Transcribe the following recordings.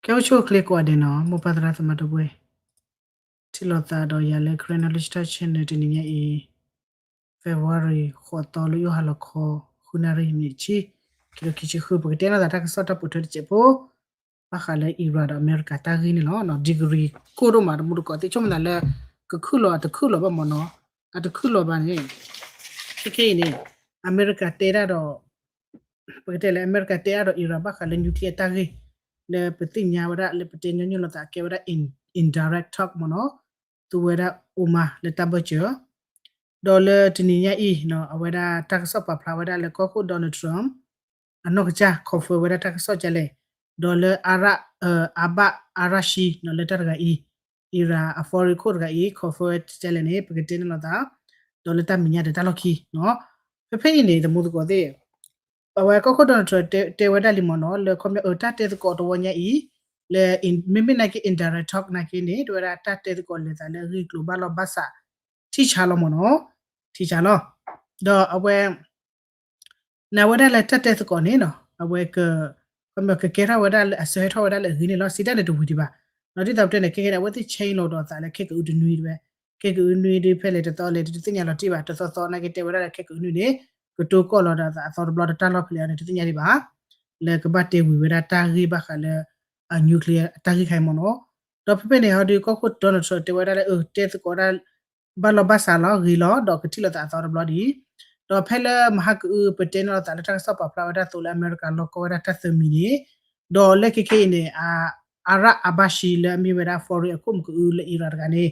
ကဲအိၣ်ဆူၣ်အိၣ်ချ့ကိးဂၤဒဲးနီၤ မိၢ်ပၢ်သရၣ်သမါဒီပုၢ်ဝဲၢ်, ထံၣ်လိာ်သးဒီးယၤလၢ Karen Knowledge Talk Channel တနံၤညါအံၤ February ဃိးသီ လၢယအိၣ်ဟါလီၤခီ ဃုနၣ်ရံၣ်မံးနံးဆံ, ခံကထိခံဆံဃု ပကတဲလိာ်သးတၢ်ကစီၣ်တၢ်ပိာ်ထွဲတစဲးဖိ ဘၣ်ဃးလၢ Iran ဒီးအမဲရကၤတၢ်ဂ့ၢ်န့ၣ်လီၤ. degree ကိၢ်ဒိၣ်မး တမူတကိးသ့ၣ် ဆိကမိၣ်သးလၢ ကခုၣ်လီၤအတခုၣ်လီၤဘၣ်မ့ၢ်နီၤ, အတခုၣ်လီၤဘၣ်န့ၣ် ခဲခဲအံၤန့ၣ် အမဲရကၤတဲဒၣ်ဒီး ပကတဲလၢအမဲရကၤတဲအါဒီး Iran ဘၣ်ဃးလၢ nuclear တၢ်ဂ့ၢ် လၢပသ့ၣ်ညါဝဲဒၣ်လၢပတဲညီနုၢ်လိာ်သးကဲဝဲဒၣ် in- indirect talk မ့ၢ်နီၤ, သူဝဲဒၣ် Oman လၢတၢ်ဘၢၣ်စၢၤ, ဒီးလၢတနံၤညါအံၤ အဝဲဒၣ်တၢ်ကစီၣ်ပာ်ဖျါဝဲဒၣ်လၢကီၢ်ခိၣ် Donald Trump အနီၢ်ကစၢ် confirm ဝဲဒၣ်တၢ်ကစီၣ်ကလဲၣ်, ဒီးလၢ Abbas Araghchi လၢတၢ်တဂၤအံၤ Iran အ foreign ခိၣ်တဂၤအံၤ confirm ဝဲကလဲၣ်န့ၣ် ပကတဲန့ၣ်လိာ်သး, ဒီးလၢတၢ်မဲာ်ညါဒီးတၢ်လီၢ်ခံ ဖဲဖဲအံၤန့ၣ် တမူသကိးသ့ၣ် အဝဲကီၢ်ခိၣ် Donald Trump တဲဝဲဒၣ်လံမ့ၢ်နီၤ လၢခီပညီအတၢ်တဲသကိးတဝီညါအံၤ လၢ မ့မ့ၢ်နာ်က့ indirect talk နာ်က့န့ၣ် တဲဝဲဒၣ်တၢ်တဲသကိးလဲၤသးလၢအဂ့ၢ်အကျိၤဘၣ်လီၢ်ဘၣ်စး ထံၣ်ဆါလီၤမ့ၢ်နီၤ, ထံၣ်ဆါလီၤ, ဒီးအဝဲ နာ်ဝဲဒၣ်လၢတၢ်တဲသကိးန့ၣ်နီၤ အဝဲ ခီပညီကကဲထီၣ်ဝဲဒၣ်လၢအစၢဟဲထီၣ်ဝဲဒၣ်လၢအဂ့ၤန့ၣ်လီၤ, စံးတၢ်န့ၣ်တဝံၤဒံးဘၣ်, ဒီးဒ်သိးပတဲန့ၣ် ခဲကနံၣ်အဝဲသ့ၣ် change လီၤဒီးသးလၢခဲကအုတနွံတဝဲ, ခဲကအုနွံဒ်ဖဲလဲၣ်တသီလဲၣ် တသ့ၣ်ညါလီၤတံၢ်ဘၣ်, တသီသီနာ်က့တဲဝဲဒၣ်လၢခဲကအုနွံန့ၣ် ကတိၤကီၢ်လီၤဒီးသးအသီတဘျီ တၢ်လီၢ်ဖဲလဲၣ်အီၤန့ၣ် တသ့ၣ်ညါဒံးဘၣ် လၢကဘၣ်တဲဝံၤဝဲဒၣ်တၢ်ဂ့ၢ်ဘၣ်ဃးလၢ အ nuclear တၢ်ဂ့ၢ်ခါအံၤမ့ၢ်နီၤ, ဒီးဖဲဖဲန့ၣ်ဟီဒုး ကီၢ်ခိၣ် Donald Trump တဲဝဲဒၣ်လၢ အ တဲသကိးဒၣ် ဘၣ်လီၢ်ဘၣ်စးလီၤ ဂ့ၤလီၤ ဒီးကထံၣ်လိာ်သးအသီတဘျီဒံး, ဒီးဖဲလၢမဟါကအု ပတဲန့ၢ်လိာ်သးလၢတၢ်ကစီၣ်ပာ်ဖျါဝဲဒၣ်သိးလၢအမဲရကၤလီၢ်ကီၢ်ဝဲဒၣ်တၢ်သၢမံၤန့ၣ်, ဒီးလၢခဲခဲအံၤန့ၣ် Araghchi လၢအမ့ၢ်ဝဲဒၣ် foreign အခိၣ်မုၢ်ကအုလၢ Iran တဂၤန့ၣ်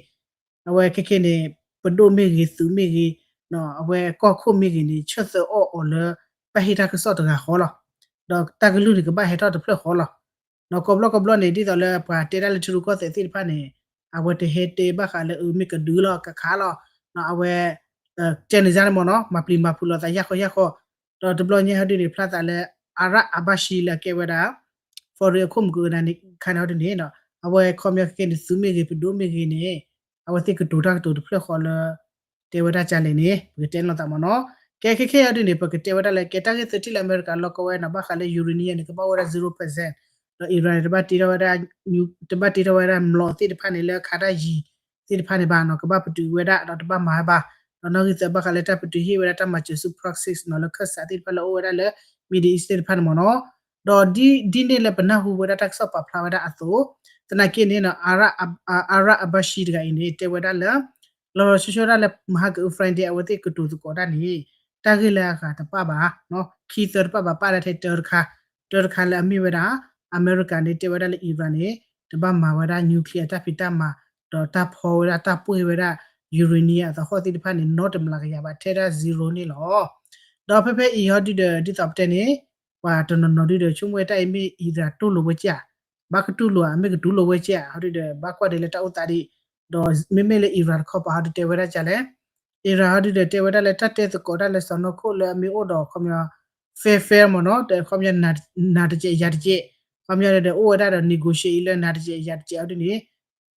အဝဲခဲခဲန့ၣ် ပဒိၣ်မ့ၢ်ဂ့ၤ သုးမ့ၢ်ဂ့ၤ အဝဲကီၢ်ခိၣ်မ့ၢ်ဂ့ၤန့ၣ် ဆၢသၢအီၣ်အီၤလၢ ဘၣ်ဟ့ၣ်တၢ်ကစီၣ်တဂၤဃီလီၤ, ဒီးတၢ်ကလုၢ်န့ၣ် ကဘၣ်ဟဲထီၣ်တဖျၢၣ်ဃီလီၤ, ဒီးကိးဘျီကိးဘျီန့ၣ် ဒ်သိးလၢပှၤတဲဒၣ်လၢထံရူၢ်ကီၢ်သဲးသ့ၣ်တဖၣ်န့ၣ် အဝဲတဟဲတဲဘၣ်ဃးလၢအမ့ၢ်ကဒုလီၤကခးလီၤ, အဝဲ တဲန့ၣ်န့ၣ်မ့ၢ်နီၤ မၤပျံၤမၤဖုးလိာ်သးယၢ်ဃီယၢ်ဃီ, ဒီးတဘျီညါဟီဒုန့ၣ် ဖျါသးလၢ Araghchi လၢအကဲဝဲဒၣ် foreign အခိၣ်မုၢ်ကအုန့ၣ် ခါန့ၣ်ဟီဒုန့ၣ် အဝဲခီပညီခဲခဲန့ၣ် သုးမ့ၢ်ဂ့ၤ ပဒိၣ်မ့ၢ်ဂ့ၤန့ၣ် အဝဲသ့ၣ်ကတိၤတၢ်ကတိၤတဖျၢၣ်ဃီလၢ တဲဝဲဒၣ်ကလဲၣ်န့ၣ် ပကတဲလိာ်သးမ့ၢ်နီၤ, ကဲခဲခဲအံၤဒုန့ၣ် ပကတဲဝဲဒၣ်လၢ ကဲတၢ်ဂ့ၢ်သၢထံၣ်လၢအမဲရကၤလီၢ်ကီၢ်ဝဲနီၤ ဘၣ်ဃးလၢ uranium န့ၣ် ကဘၣ်အိၣ်ဝဲဒၣ် zero percent, ဒီး Iran န့ၣ် တဘၣ်တ့ထီၣ်ဝဲဒၣ် တဘၣ်တ့ထီၣ်ဝဲဒၣ်မျိာ်သ့ၣ်တဖၣ်န့ၣ် လၢခးတၢ်ယံၤသ့ၣ်တဖၣ်န့ၣ်ဘၣ်နီၤ ကဘၣ်ပတုာ်ဝဲဒၣ် ဒီးတဘၣ်မၤဝဲဘၣ်, ဒီးနီၣ်ဂံၢ်သၢဘၣ်ဃးလၢတၢ်ပတုာ်ဟ့ၣ်ဝဲဒၣ်တၢ်မၤစၢၤဆူ proxies နီၤ လၢခၢၣ်စးသ့ၣ်တဖၣ်လၢအအိၣ်ဝဲဒၣ်လၢ Middle East သ့ၣ်တဖၣ်န့ၣ်မ့ၢ်နီၤ, ဒီးဒ်န့ၣ်လၢပနၢ်ဟူဝဲဒၣ်တၢ်ကစီၣ်ပာ်ဖျါဝဲဒၣ်အသိး, သနာ်က့န့ၣ် Araghchi တဂၤအံၤန့ၣ် တဲဝဲဒၣ်လၢ လီၤလီၤဆီဆီဒၣ်လၢမဟါကအု Friday အဝဲသ့ၣ်ကတိၤသကိးတၢ်န့ၣ် တၢ်ဂ့ၢ်လၢအဂၤတပၣ်ဘၣ်, ခံသၢတပၣ်ဘၣ် ပၣ်ဒၣ်ထဲတၢတခါ, တၢတခါလၢအမ့ၢ်ဝဲဒၣ် အမဲရကၤန့ၣ် တဲဝဲဒၣ်လၢ Iran န့ၣ် တဘၣ်မၤဝဲဒၣ် nuclear တၢ်ဖံးတၢ်မၤ, ဒီးတၢ်ဖီဝဲဒၣ်တၢ်ပှ့ၢ်ဝဲဒၣ် uranium အသဟီၣ်သ့ၣ်တဖၣ်န့ၣ် နီတမျးကယၤဘၣ် ထဲဒၣ် zero န့ၣ်လီၤ. ဒီးဖဲဖဲအံၤဟီဒုဒီး ဒ်သိးပတဲန့ၣ် ပှၤတနီၤနီၤဒုဒီး ဆိကမိၣ်ဝဲတၢ်အံၤမ့ၢ် Iran တူၢ်လိာ်ဝဲကဲဧါ, ဘၣ်ကတူၢ်လိာ်ဧါ မ့ၢ်ကတူၢ်လိာ်ဝဲကဲဧါ ဟီဒုဒီး ဘၣ်ကွၢ်ဒံးလၢတၢ်အိၣ်သးဒံး, ဒီးမ့မ့ၢ်လၢ Iran တခီပၤဟီဒုတဲဝဲဒၣ်ကလဲၣ်, Iran ဟီဒုဒီးတဲဝဲဒၣ်လၢတၢ်တဲသကိးတၢ်လၢစီၢ်နီၤခိၣ်လၢအမ့ၢ်အိၣ်ဒီး ခီပညီ fair fair မ့ၢ်နီၤ ခီပညီ နၤတစဲးယၤတစဲး, ခီပညီဒီးအိၣ်ဝဲဒၣ်ဒီး negotiate လၢနၤတစဲးယၤတစဲးဟီဒုန့ၣ်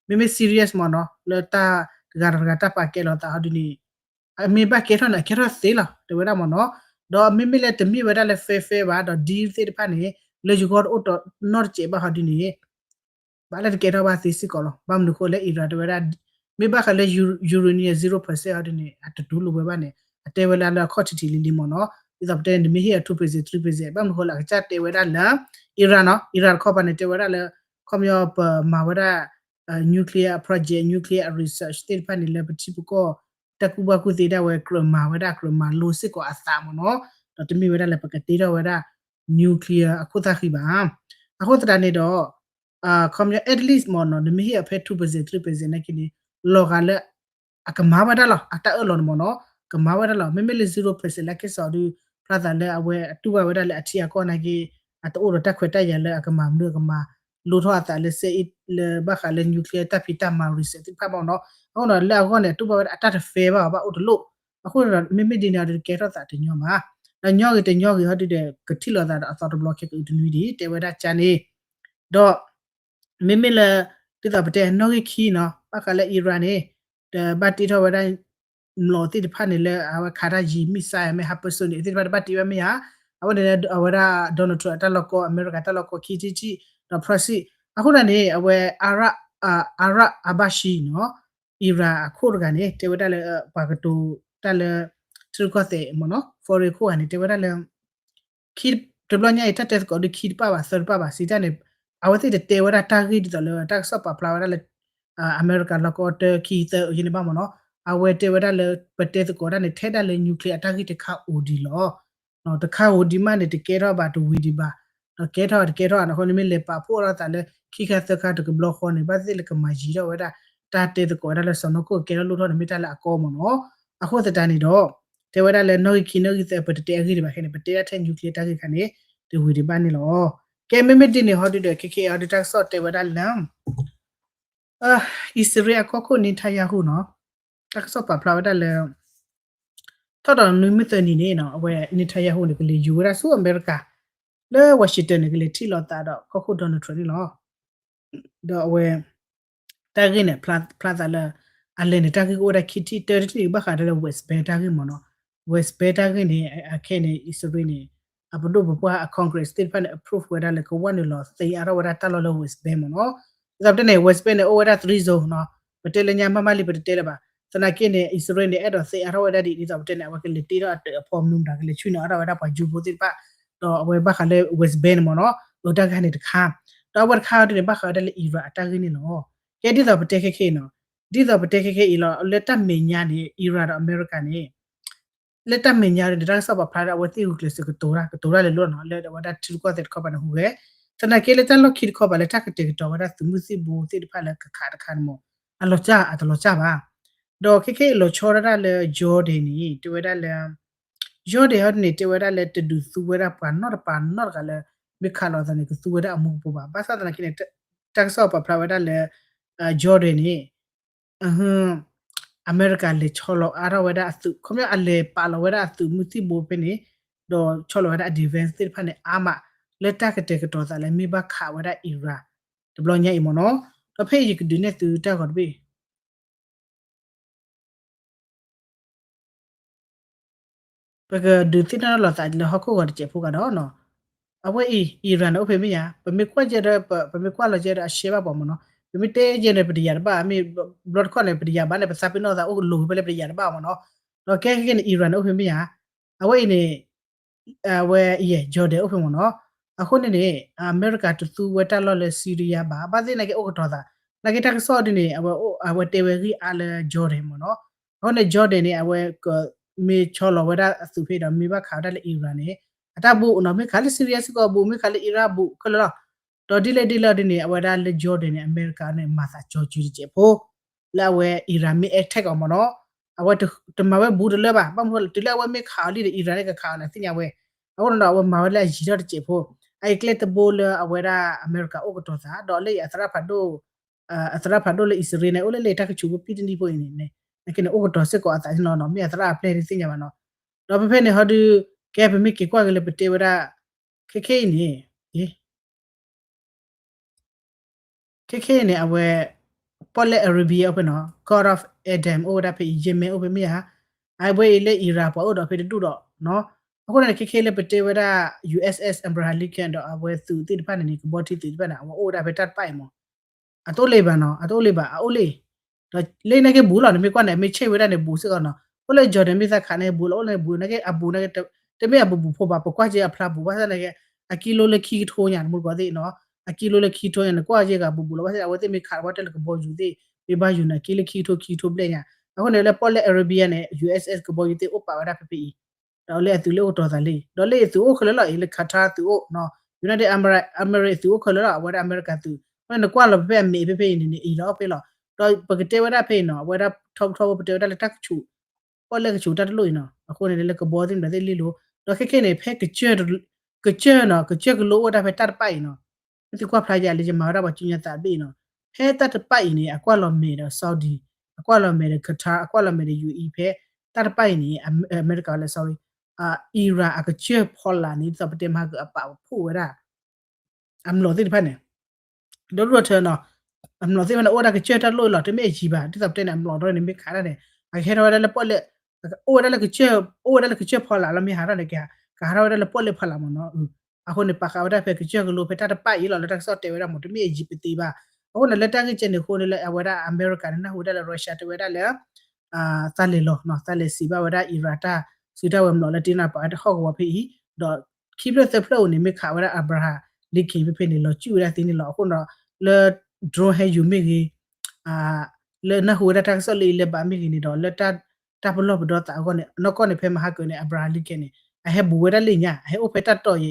မ့မ့ၢ် serious မ့ၢ်နီၤ လၢတၢ်တဂၤတဂၤတၢ်ပာ်ကဲလိာ်သးဟီဒုန့ၣ် အမ့ၢ်ဘၣ်ကဲထီၣ်န့ၣ် အကဲထီၣ်သ့လီၤ တဲဝဲဒၣ်မ့ၢ်နီၤ, ဒီးမ့မ့ၢ်လၢတမ့ၢ်ဝဲဒၣ်လၢ fair fair ဘၣ် ဒီး deal သ့ၣ်တဖၣ်န့ၣ် လၢယဂီၢ်တအိၣ်တီနီတစဲးဘၣ်ဟီဒုန့ၣ် ဘၣ်လၢတကဲထီၣ်ဘၣ်သ့စ့ၢ်ကီးလီၤ. ဘၣ်မနုၤအဃိလၢ Iran တဲဝဲဒၣ် မ့ၢ်ဘၣ်ဃးလၢ uranium zero percent ဟီဒုန့ၣ် အတတူၢ်လိာ်ဝဲဘၣ်န့ၣ် အတဲဝဲလၢလၢအခီၣ်ထံးထံးလံလံမ့ၢ်နီၤ, ဒ်သိးပတဲန့ၣ် နမ့ၢ်ဟ့ၣ်အ two percent three percent ဘၣ်မနုၤအဃိလၢအကစၢ်တဲဝဲဒၣ်လၢ Iran နီၤ Iran တခီပၤန့ၣ် တဲဝဲဒၣ်လၢ ခီပညီပမၤဝဲဒၣ် nuclear project nuclear research သ့ၣ်တဖၣ်န့ၣ် လၢပထံပကီၢ် တၢ်ကူၣ်ဘၣ်ကူၣ်သ့ဒၣ်ဝဲ ကြၢးမၤဝဲဒၣ် ကြၢးမၤလိစ့ၢ်ကီးအသးမ့ၢ်နီၤ, ဒီးတမ့ၢ်ဝဲဒၣ်လၢပကတ့ထီၣ်ဝဲဒၣ် nuclear အခိၣ်သၣ်ဃံဘၣ်. အဃိသတးန့ၣ်ဒီး ခီပညီ at least မ့ၢ်နီၤ နမ့ၢ်ဟ့ၣ်အီၤဖဲ two percent three percent နာ်က့န့ၣ် လီၤဂာ်လၢ အကမၤဝဲဒၣ်လီၤ အတၢ်အၢၣ်လီၤန့ၣ်မ့ၢ်နီၤ ကမၤဝဲဒၣ်လီၤ. မ့မ့ၢ်လၢ zero percent လၢကဲစီၤဒု ဖျါသးလၢအဝဲအတူၢ်ဘၣ်ဝဲဒၣ်လၢအထံအကီၢ်နာ်က့ အတအိၣ်ဒီးတၢ်ခွဲးတၢ်ယာ်လၢအကမၤမနုၤအကမၤ လိထီၣ်အသးလၢစဲအံၤလၢဘၣ်ဃးလၢ nuclear တၢ်ဖံးတၢ်မၤ research သ့ၣ်တဖၣ်မ့ၢ်နီၤ. အဃိဒီးလၢအဂီၢ်န့ၣ် အတူၢ်ဘၣ်ဝဲဒၣ်အတၢ်တ fair ဘၣ်အီၤဘၣ်အိၣ်တလိၣ်. အဃိဒီး မ့မ့ၢ်ဒ်န့ၣ်အီၤဒီး ကဲထီၣ်သးတညီဘၣ်. ဒီးညီဂ့ၤတညီဂ့ၤဟီဒုဒီး ကထံၣ်လိာ်သးဒီးအသီတဘျီခဲကအုတနွံဒံး တဲဝဲဒၣ်ကန့ၣ် ဒီး မ့မ့ၢ်လၢ ဒ်သိးပတဲနီၣ်ဂံၢ်ခံနီၤ ဘၣ်ဃးလၢ Iran န့ၣ် တဘၣ်တ့ထီၣ်ဝဲဒၣ် မျိာ်သ့ၣ်တဖၣ်န့ၣ်လၢအဝဲခးတၢ်ယံၤ missile မ့ၢ် hypersonic သ့ၣ်တဖၣ်တဘၣ်တ့ဝဲမ့ၢ်ဧါ. အဝဲန့ၣ်လၢအဝဲဒၣ် Donald Trump အတၢ်လီၢ်ကီၢ် အမဲရကၤတၢ်လီၢ်ကီၢ်ခံထံၣ်ထံၣ် ဒီး proxy အဃိသတးန့ၣ် အဝဲ Arab Abbashi နီၤ Iran အခိၣ်တဂၤန့ၣ် တဲဝဲဒၣ်လၢ ပှၤကတိၤတၢ်လၢ ထံရူၢ်ကီၢ်သဲးမ့ၢ်နီၤ foreign အခိၣ်ဂၤန့ၣ် တဲဝဲဒၣ်လၢ တဘျီညါအံၤ တၢ်တဲသကိးဒုးခံတပၣ်ဘၣ်သၢတပၣ်ဘၣ် စံးတၢ်န့ၣ် အဝဲသ့ၣ်တတဲဝဲဒၣ်တၢ်ဂ့ၢ်ဒ်သိးလၢတၢ်ကစီၣ်ပာ်ဖျါဝဲဒၣ်လၢ အမဲရကၤလီၢ်ကီၢ်တၢ်ခံသၢအယဲၢ်န့ၣ်ဘၣ်မ့ၢ်နီၤ အဝဲတဲဝဲဒၣ်လၢ ပတဲသကိးတၢ်န့ၣ် ထဲဒၣ်လၢ nuclear အတၢ်ဂ့ၢ်တခါအိၣ်ဒံးလီၤ တခါအိၣ်ဒံးမးန့ၣ် တကဲထီၣ်ဘၣ်တဝံၤဒံးဘၣ် ဒီးကဲထီၣ်တကဲထီၣ်အဃိန့ၣ် မ့ၢ်လဲၤပာ်ဖှိၣ်ထီၣ်သးလၢ ခံခါသၢခါတကဘျီဃီန့ၣ် ဘၣ်သ့ၣ်လၢကမၤယံၤထီၣ်ဝဲဒၣ် တၢ်တဲသကိးဝဲဒၣ်လၢစီၢ်နီၤခိၣ်ကဲထီၣ်လိၣ်ထီၣ်န့ၣ် မ့ၢ်တၢ်လၢအကီမ့ၢ်နီၤ အဃိသတးန့ၣ်ဒီး တဲဝဲဒၣ်လၢနီၣ်ဂံၢ်ခံနီၣ်ဂံၢ်သၢ ပတတဲအဂ့ၢ်ဒံးဘၣ်ခဲန့ၣ် ပတဲဒၣ်ထဲ nuclear တၢ်ဂ့ၢ်ခါန့ၣ် တဝံၤဒံးဘၣ်န့ၣ်လီၤ ကဲမ့မ့ၢ်ဒ်န့ၣ်ဟီဒုဒီး ခဲခဲအံၤဟီဒုတၢ်ကစီၣ်တဲဝဲဒၣ်လၢ အံၣ်စရ့လးအကီၢ်ခိၣ် Netanyahu နီၤ တၢ်ကစီၣ်ပာ်ဖျါဝဲဒၣ်လၢ ထီၣ်ဒီးနွံမုၢ်သၢနံၤန့ၣ်နီၤ အဝဲ Netanyahu န့ၣ် ကလဲၤယူၤဝဲဒၣ်ဆူအမဲရကၤ လၢ Washington န့ၣ် ကလဲၤထံၣ်လိာ်သးဒီးကီၢ်ခိၣ် Donald Trump န့ၣ်လီၤ ဒီးအဝဲ တၢ်ဂ့ၢ်န့ၣ် ဖျါသးလၢ အလဲၤန့ၣ် တၢ်ဂ့ၢ်ကအိၣ်ဝဲဒၣ်ခံထံၣ် တၢတထံၣ်န့ၣ် ဘၣ်ဃးဒီးလၢ West Bank တၢ်ဂ့ၢ်မ့ၢ်နီၤ West Bank တၢ်ဂ့ၢ်န့ၣ် အခဲန့ၣ် အံၣ်စရ့လးန့ၣ် အပဒိၣ်ပပှၢ်အ Congress သ့ၣ်တဖၣ်န့ၣ် approve ဝဲဒၣ်လၢကဝဲနုာ်လီၤသ့အါထီၣ်ဝဲဒၣ်တၢ်လီၢ်လၢ West Bank မ့ၢ်နီၤ ဒ်သိးပတဲန့ၣ် West Bank န့ၣ် အိၣ်ဝဲဒၣ် three zone နီၤ ပတဲလၢညါမးမးလံ ပတတဲလၢၤဘၣ် သနာ်က့န့ၣ် အံၣ်စရ့လးန့ၣ် အဲၣ်ဒိးသ့အါထီၣ်ဝဲဒၣ်ဒ် ဒ်သိးပတဲန့ၣ် အဝဲကလဲၤတ့ထီၣ်အတၢးအဖီမနုၤမတၤ ကလဲၤဆှၢန့ၢ်အါထီၣ်ဝဲဒၣ်ပှၤကၠိဖိသ့ၣ်တဖၣ် ဒီးအဝဲဘၣ်ဃးလၢ West Bank န့ၣ်မ့ၢ်နီၤ ဒီးတၢ်ဂ့ၢ်န့ၣ်တခါ ဒီးအဝဲတခါဒ်န့ၣ် ဘၣ်ဃးဝဲဒၣ်လၢ Iran အတၢ်ဂ့ၢ်န့ၣ်လီၤ ကဲဒ်သိးပတဲခဲခဲအံၤနီၤ ဒ်သိးပတဲခဲခဲအံၤလီၤ လၢတၢ်မဲာ်ညါန့ၣ် Iran ဒီးအမဲရကၤန့ၣ် လၢတၢ်မဲာ်ညါန့ၣ် တၢ်ကစီၣ်ပာ်ဖျါဒီးအဝဲသ့ၣ်ဂုာ်ကျဲးစၢးကတိၤတၢ် ကတိၤတၢ်လဲၤလိာ်နီၤ လၢအဝဲဒၣ်ထံရူၢ်ကီၢ်သဲးတခီပၤန့ၣ်ဟူးဂဲၤ သနာ်က့လၢတၢ်လီၢ်ခံတခီပၤလၢတၢ်ကတဲာ်ကတီၤဝဲဒၣ်သုးမုၢ်သံၣ်ဘိသ့ၣ်တဖၣ်လၢကခးတခါန့ၣ်မ့ၢ် အလီၤစၢ်အတလီၤစၢ်ဘၣ် ဒီးခဲခဲအံၤလီၤဆီဒၣ်တၢ်လၢ Jordan န့ၣ် တဲဝဲဒၣ်လၢ Jordan ဟီဒ်န့ၣ် တဲဝဲဒၣ်လၢတဒုးသူဝဲဒၣ်ပှၤနီတပၤနီတဂၤလၢ မ့ၢ်ခးလိာ်သးန့ၣ် ကသူဝဲဒၣ်အမူကပိၤဘၣ် ဘၣ်ဆၣ်သနာ်က့န့ၣ် တၢ်ကစီၣ်ပာ်ဖျါဝဲဒၣ်လၢ Jordan န့ၣ် အဟ အမဲရကၤလဲၤဆီလီၤအါထီၣ်ဝဲဒၣ်အသုး ခီပညီအလဲၤပာ်လီၤဝဲဒၣ်အသုးမုၢ်သံၣ်ဘိဖဲန့ၣ် ဒီးဆီလီၤဝဲဒၣ်အ defense သ့ၣ်တဖၣ်န့ၣ် အါမး လၢတၢ်ကတဲာ်ကတီၤသးလၢမ့ၢ်ဘၣ်ခးဝဲဒၣ် Iran တဘျီညါအံၤမ့ၢ်နီၤ ဒီးဖဲအံၤယကဒုးနဲၣ်သုတၢ်ဂီၤတဘ့ၣ် ပကဒုးသ့ၣ်နီၣ်ထီၣ်လိာ်သးလၢဟီၣ်ခိၣ်ဂီၤတစဲးဖိကဒီးနီၤ အဝဲအံၤ Iran န့ၣ်အိၣ်ဖဲမ့ၢ်ဧါ ပမ့ၢ်ကွၢ်ကဲဒီး ပမ့ၢ်ကွၢ်လီၤကဲဒီးအရှဲဘၣ်ပှၤမ့ၢ်နီၤ ပမ့ၢ်တဲယဲၢ်န့ၣ် ပတယာ်တဘၣ် မ့ၢ်ဘျီတခီၣ်န့ၣ် ပတယာ်ဘၣ်န့ၣ် ပသးပ့ၤနီၣ်သးအိၣ်ကလိၤဖဲလၢပတယာ်တဘၣ်မ့ၢ်နီၤ ဒီးကဲကဲန့ၣ် Iran န့ၣ်အိၣ်ဖဲမ့ၢ်ဧါ အဝဲအံၤန့ၣ် အဝဲ Jordan အိၣ်ဖဲမ့ၢ်နီၤ အဃိန့ၣ်န့ၣ် အမဲရကၤတသူဝဲတၢ်လီၢ်လၢ Syria ဘၣ် ဘၣ်သ့ၣ်သနာ်က့အိၣ်ကတီၤသး သနာ်က့တၢ်ကစီၣ်ဒ်န့ၣ် အဝဲတဲဝဲဂံၢ်အါလၢ Jordan မ့ၢ်နီၤ အဃိန့ၣ် Jordan န့ၣ် အဝဲ မ့ၢ်ဆီလီၤဝဲဒၣ်အသုးဖဲဒီးမ့ၢ်ဘၣ်ခးဝဲဒၣ်လၢ Iran န့ၣ် အတၢ်ဘူးနီၤ မ့ၢ်ခးလၢ Syria စ့ၢ်ကီးဘူး မ့ၢ်ခးလၢ Iraq ဘူးခဲလၢာ်လီၤ ဒီးဒ်လဲၣ်ဒ်လဲၣ်ဒ်န့ၣ် အဝဲဒၣ်လၢ Jordan န့ၣ် အမဲရကၤန့ၣ် မၤသးကၠီၤစုၤတစဲးဖိ လၢအဝဲ Iran မ့ၢ် attack အီၤမ့ၢ်နီၤ အဝဲတမၤဝဲဘူးတလၢဘၣ် ဘၣ်မနုၤတုၤလၢအဝဲမ့ၢ်ခးအီၤလံဒီး Iran န့ၣ်ကခးအီၤန့ၣ် သ့ၣ်ညါဝဲ အဃိန့ၣ်ဒီး အဝဲမၤဝဲလၢအယံၤထီၣ်တစဲးဖိ အအံၤကျဲတဘိလၢအဝဲဒၣ်အမဲရကၤအိၣ်ကတီၤသး ဒီးလၢအံၤအသရၣ်ဖးဒိၣ် အသရၣ်ဖးဒိၣ်လၢအံၣ်စရ့လးန့ၣ် အိၣ်လၢလၢတၢ်ကဆူးဖိပံၣ်တနံၣ်ဖိအံၤန့ၣ် နက့န့ၣ် အိၣ်ကတီၤစ့ၢ်ကီးအသးန့ၣ်လီၤနီၤ မ့ၢ်အသရၣ်အပျဲၢ်ဒ်သ့ၣ်ညါဘၣ်နီၤ ဒီးဖဲဖဲန့ၣ်ဟီဒုး ကဲပမ့ၢ်က့ၤကွၢ်က့ၤလၢပတဲဝဲဒၣ် ခဲခဲအံၤန့ၣ် ခဲခဲအံၤန့ၣ် အဝဲ ပီၣ်လဲၣ် Arabia အိၣ်ဖဲနီၤ Gulf of Aden အိၣ်ဝဲဒၣ်ဖဲအံၤ Yemen အိၣ်ဖဲမ့ၢ်ဧါ အဝဲအံၤလၢ Iran ပှၤအိၣ်ဒီးဖဲတဒူၣ်ဒီးနီၤ အဃိန့ၣ် ခဲခဲလၢပတဲဝဲဒၣ် USS Abraham Lincoln ဒီးအဝဲသုးသ့ၣ်တဖၣ်န့ၣ်န့ၣ် ကဘီထံသုးသ့ၣ်တဖၣ်န့ၣ် အဝဲအိၣ်ဝဲဒၣ်ဖဲတၢ်တပၣ်အံၤမး အတအိၣ်လၢၤဘၣ်နီၤ အတအိၣ်လၢၤဘၣ် အအိၣ်လၢၤ ဒီးလၢနာ်က့ဘူးလီၤ နမ့ၢ်ကွၢ်န့ၣ် မ့ၢ်ဆ့ၣ်ဝဲဒၣ်န့ၣ် ဘူးစ့ၢ်ကီးနီၤ အိၣ်လၢ Jordan မ့ၢ်သးခးန့ၣ် ဘူးလီၤ အိၣ်လၢဘူး နာ်က့အဘူးနာ်က့ တမ့ၢ်အဘူးဘူးဖိဘၣ် ပကွၢ်က့ၤအဖျါဘူး ဘၣ်ဆၣ်နာ်က့ အကံလိလၢခံကထိညါ နမူတကိးသ့ၣ်နီၤ အကံလိလၢခံကထိညါ နကွၢ်က့ၤဂၤဘူးဘူးလီၤ ဘၣ်ဆၣ်အဝဲသ့ၣ်မ့ၢ်ခးဝဲတၢ်လၢကဘီယူၤသ့ၣ် မ့ၢ်ဘၣ်ယူၤန့ၣ် အကံလၢခံကထိခံကထိဘျဲၣ်ညါ အဃိန့ၣ်လၢပီၣ်လဲၣ် Arabia န့ၣ် USS ကဘီယူၤသ့ၣ်အိၣ်ပာ်ဝဲဒၣ်ဖဲဖဲအံၤ ဒီးလၢအသုးလၢအိၣ်ကတီၤသးလံ ဒီးလၢအသုးအိၣ်ခဲလၢာ်လီၤ အံၤလၢ Qatar သုးအိၣ်နီၤ United Arab Emirates သုးအိၣ်ခဲလၢာ်လီၤ အဝဲဒၣ်အမဲရကၤသုး အဃိန့ၣ်နကွၢ်လီၤဖဲဖဲအမဲာ်ဖဲဖဲအံၤန့ၣ်န့ၣ် အံၤလီၤအိၣ်ဖဲလီၤ ဒီးပကတဲဝဲဒၣ်ဖဲအံၤနီၤ အဝဲဒၣ်ထီကထီဖိပတဲဝဲဒၣ်လၢတၢ်ကဆူး ပီၣ်လဲၣ်ကဆူးတၢ်တလိၣ်အံၤနီၤ အဃိန့ၣ်လၢကဘီသ့ၣ်မတၤသ့ၣ်လံလိၤ ဒီးခဲခဲန့ၣ် ဖဲ ကစၢၢ်နီၤ ကစၢၢ်ကလိအိၣ်ဝဲဒၣ်ဖဲတၢ်တပၣ်အံၤနီၤ မ့ၢ်သုကွၢ်ဖျါယၤလၢယမၤဝဲဒၣ်ပှၤကၠူညါသးတဘ့ၣ်အံၤနီၤ ဖဲတၢ်တပၣ်အံၤန့ၣ် အကွၢ်လီၤမဲာ်ဒီး Saudi အကွၢ်လီၤမဲာ်ဒီး Qatar အကွၢ်လီၤမဲာ်ဒီး ယူအ့ ဖဲတၢ်တပၣ်အံၤန့ၣ် အမဲရကၤလၢ sorry Iran အကစၢၢ်ဖီလာ်န့ၣ် ဒ်သိးပတဲမၤက့ၤအပာ်ဖှိၣ်ဝဲဒၣ် အမျိာ်သ့ၣ်တဖၣ်န့ၣ် ဒီးဒိၣ်ထီၣ်ထၢနီၤ အမျိာ်သ့ၣ်တဖၣ်န့ၣ် အိၣ်ဝဲဒၣ်ကစၢၢ်တၢ်တလိၣ်အံၤလီၤ တမ့ၢ်အယံၤဘၣ် ဒ်သိးပတဲန့ၣ် အမျိာ်တဖၣ်န့ၣ်မ့ၢ်ခးဒၣ်န့ၣ် အကဟဲထီၣ်ဝဲဒၣ်လၢပီၣ်လဲၣ် အိၣ်ဝဲဒၣ်လၢကစၢၢ် အိၣ်ဝဲဒၣ်လၢကစၢၢ်ဖီလာ်လီၤ မ့ၢ်ဟးထီၣ်န့ၣ် ကဟးထီၣ်ဝဲဒၣ်လၢပီၣ်လဲၣ်ဖီလာ်မ့ၢ်နီၤ အဃိန့ၣ် ပာ်ဃာ်ဝဲဒၣ်ဖဲကစၢၢ်ကလိဖဲတၢ်တပာ်အံၤလီၤ လၢတၢ်ကစီၣ်တဲဝဲဒၣ်မ့ၢ် တမ့ၢ်အယံၤပသ့ဘၣ်. အဃိန့ၣ် လၢတၢ်ဂ့ၢ်ကဲန့ၣ်အဃိန့ၣ် လၢအဝဲဒၣ်အမဲရကၤန့ၣ် နၢ်ဟူဝဲဒၣ်လၢ Russia တဲဝဲဒၣ်လၢ သးလဲၤလီၤ သးလဲၤစံးဘၣ်ဝဲဒၣ် Iran တၢ်စုတၢ်ဝဲၤမျိာ်လၢတ့နၤပာ်ဝဲဟီၣ်ကဝီၤဖဲအံၤ, ဒီးခံဖျၢၣ်သၢဖျၢၣ်အိၣ်န့ၣ် မ့ၢ်ခးဝဲဒၣ် Abraham Lincoln ဖဲဖဲန့ၣ် လီၤစုၣ်ဝဲဒၣ်သ့န့ၣ်လီၤ. အဃိဒီး လၢ drone ဟဲယူၤမ့ၢ်ဂ့ၤ လၢနၢ်ဟူဝဲဒၣ်တၢ်ကစီၣ်လၢအံၤလၢဘၣ်မ့ၢ်ဂ့ၤန့ၣ်ဒီး လၢတၢ်ပလီၢ်ပဒီသးအဂီၢ်န့ၣ် နီၢ်ကီၢ်န့ၣ် ဖဲမဟါကၢၤန့ၣ် Abraham Lincoln န့ၣ် အဟဲဘူးဝဲဒၣ်လၢညါ အဟဲအိၣ်ဖဲတၢ်တီၢ်ယဲ